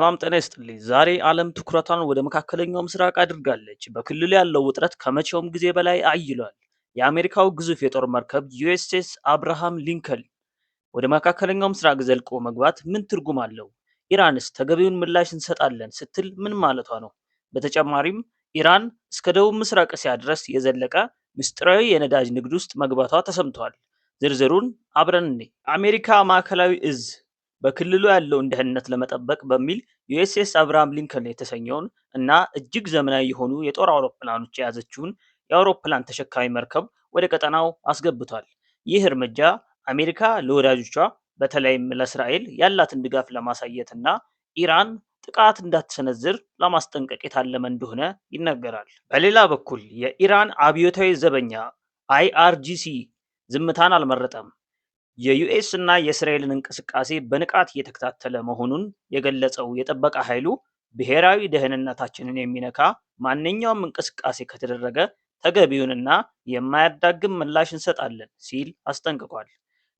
ሰላም ጤና ይስጥልኝ። ዛሬ ዓለም ትኩረቷን ወደ መካከለኛው ምስራቅ አድርጋለች። በክልሉ ያለው ውጥረት ከመቼውም ጊዜ በላይ አይሏል። የአሜሪካው ግዙፍ የጦር መርከብ ዩኤስኤስ አብርሃም ሊንከን ወደ መካከለኛው ምስራቅ ዘልቆ መግባት ምን ትርጉም አለው? ኢራንስ ተገቢውን ምላሽ እንሰጣለን ስትል ምን ማለቷ ነው? በተጨማሪም ኢራን እስከ ደቡብ ምስራቅ እስያ ድረስ የዘለቀ ምስጢራዊ የነዳጅ ንግድ ውስጥ መግባቷ ተሰምቷል። ዝርዝሩን አብረን እንይ። አሜሪካ ማዕከላዊ እዝ በክልሉ ያለውን ደህንነት ለመጠበቅ በሚል ዩኤስኤስ አብርሃም ሊንከን የተሰኘውን እና እጅግ ዘመናዊ የሆኑ የጦር አውሮፕላኖች የያዘችውን የአውሮፕላን ተሸካሚ መርከብ ወደ ቀጠናው አስገብቷል። ይህ እርምጃ አሜሪካ ለወዳጆቿ በተለይም ለእስራኤል ያላትን ድጋፍ ለማሳየት እና ኢራን ጥቃት እንዳትሰነዝር ለማስጠንቀቅ የታለመ እንደሆነ ይነገራል። በሌላ በኩል የኢራን አብዮታዊ ዘበኛ አይአርጂሲ ዝምታን አልመረጠም። የዩኤስ እና የእስራኤልን እንቅስቃሴ በንቃት እየተከታተለ መሆኑን የገለጸው የጥበቃ ኃይሉ፣ ብሔራዊ ደህንነታችንን የሚነካ ማንኛውም እንቅስቃሴ ከተደረገ ተገቢውንና የማያዳግም ምላሽ እንሰጣለን ሲል አስጠንቅቋል።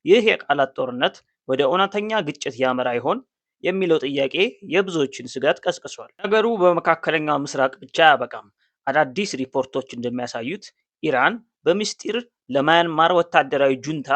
ይህ የቃላት ጦርነት ወደ እውነተኛ ግጭት ያመራ ይሆን የሚለው ጥያቄ የብዙዎችን ስጋት ቀስቅሷል። ነገሩ በመካከለኛው ምስራቅ ብቻ አያበቃም። አዳዲስ ሪፖርቶች እንደሚያሳዩት ኢራን በምስጢር ለማያንማር ወታደራዊ ጁንታ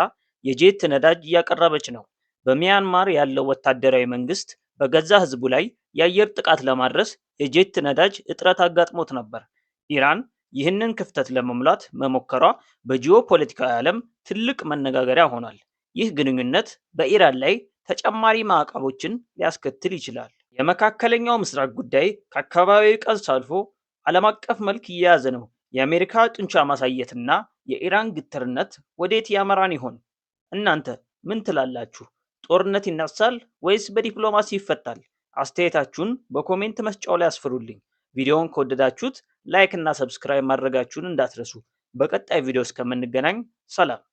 የጄት ነዳጅ እያቀረበች ነው። በሚያንማር ያለው ወታደራዊ መንግስት በገዛ ህዝቡ ላይ የአየር ጥቃት ለማድረስ የጄት ነዳጅ እጥረት አጋጥሞት ነበር። ኢራን ይህንን ክፍተት ለመሙላት መሞከሯ በጂኦ ፖለቲካዊ ዓለም ትልቅ መነጋገሪያ ሆኗል። ይህ ግንኙነት በኢራን ላይ ተጨማሪ ማዕቀቦችን ሊያስከትል ይችላል። የመካከለኛው ምስራቅ ጉዳይ ከአካባቢያዊ ቀውስ አልፎ ዓለም አቀፍ መልክ እየያዘ ነው። የአሜሪካ ጡንቻ ማሳየትና የኢራን ግትርነት ወዴት ያመራን ይሆን? እናንተ ምን ትላላችሁ? ጦርነት ይነሳል ወይስ በዲፕሎማሲ ይፈታል? አስተያየታችሁን በ comment መስጫው ላይ አስፍሩልኝ። ቪዲዮውን ከወደዳችሁት like እና subscribe ማድረጋችሁን እንዳትረሱ። በቀጣይ ቪዲዮ እስከምንገናኝ ሰላም።